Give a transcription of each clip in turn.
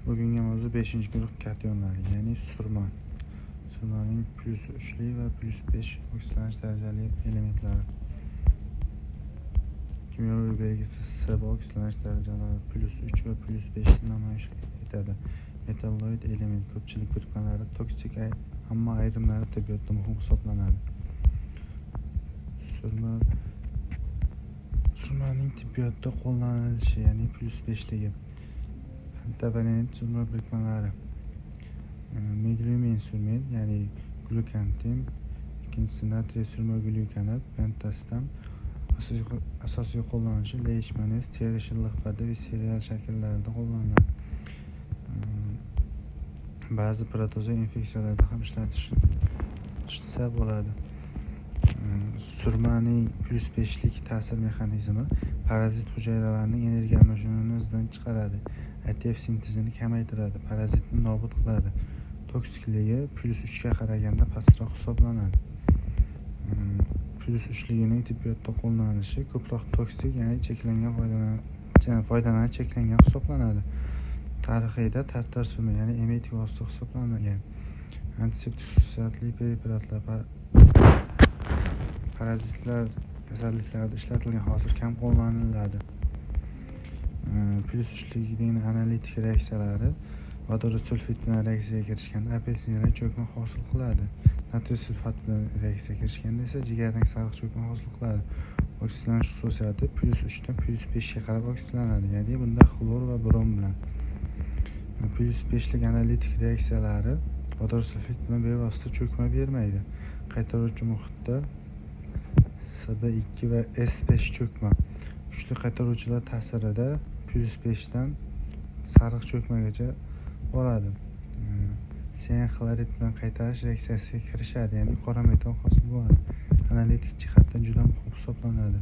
Bugungi mavzu 5-guruh kationlari, ya'ni surma. Surmaning +3 va +5 oksidanlanish darajali elementlari. Kimyoviy belgisi S va oksidanlanish darajalari +3 va +5 ni namoyish etadi. Metalloid element ko'pchilik birikmalari toksik, ammo ayrimlari tibbiyotda muhim hisoblanadi. Surmaning tibbiyotda qo'llanilishi, ya'ni +5ligi. Pentavalent surma birikmalari. Meglumin surmen, ya'ni glukantin, ikkinchisi natriy surma glyukanat, pentastam. Asosiy qo'llanilishi leishmanioz, teri shilliq parda va serial shakllarida qo'llaniladi. Ba'zi protozoa infeksiyalarda ham ishlatilsa bo'ladi. Surmaning +5lik ta'sir mexanizmi parazit hujayralarining energiya almashinuvini izdan chiqaradi, ATF sintezini kamaytiradi, parazitni nobud qiladi. Toksikligi +3 ga qaraganda pastroq hisoblanadi. +3ligining tibbiyotda qo'llanilishi ko'proq toksik, ya'ni cheklangan foydalanish cheklangan hisoblanadi. Tarixiyda tartar surma, ya'ni emetik vosita hisoblangan. Antiseptik xususiyatli preparatlar parazitlar kasalliklarida ishlatilgan, hozir kam qo'llaniladi. +3ligining analitik reaksiyalari vodorod sulfid bilan reaksiyaga kirishganda apelsin rang cho'kma hosil qiladi. Natriy sulfat bilan reaksiyaga kirishganda esa jigarrang sariq cho'kma hosil qiladi. Oksidlanish xususiyati +3 dan +5 ga qarab oksidlanadi, ya'ni bunda xlor va brom bilan. +5lik analitik reaksiyalari vodorod sulfid bilan bevosita cho'kma bermaydi. Qaytaruvchi muhitda SB2 va S5 cho'kma. Kuchli qaytaruvchilar ta'sirida +5 dan sariq cho'kmagacha boradi. Sian xlorid bilan qaytarish reaksiyasiga kirishadi, ya'ni qora metal hosil bo'ladi. Analitik jihatdan juda muhim hisoblanadi.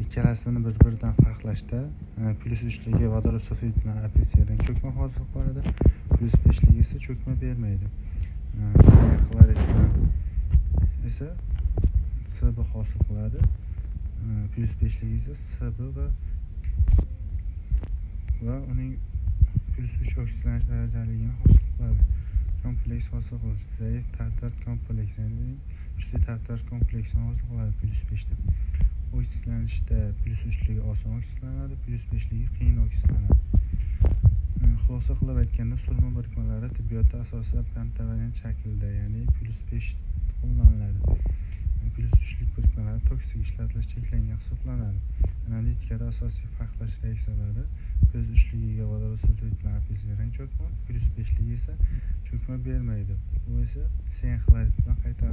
Ikkalasini bir-biridan farqlashda +3ligi vodorod sulfid bilan apelsin rang cho'kma hosil qiladi, +5ligi esa cho'kma bermaydi. Sian xlorid bilan esa SB hosil qiladi, +5ligi esa SB va uning +3 oksidlanish darajaligini hosil qiladi. Kompleks hosil qilish zaif tartar kompleks, ya'ni kuchli tartar kompleksini hosil qiladi +5 da. Oksidlanishda +3ligi oson oksidlanadi, +5ligi qiyin oksidlanadi. Xulosa qilib aytganda, surma birikmalari tibbiyotda asosan pentavalent shaklda, ya'ni +5 qo'llaniladi. +3lik birikmalari toksik, ishlatilish cheklangan hisoblanadi. Analitikada asosiy farqlash reaksiyalari +3ligiga vodorod sulfid bilan apelsin rang cho'kma, +5ligi esa cho'kma bermaydi. Bu esa sian xlorid bilan qaytariladi.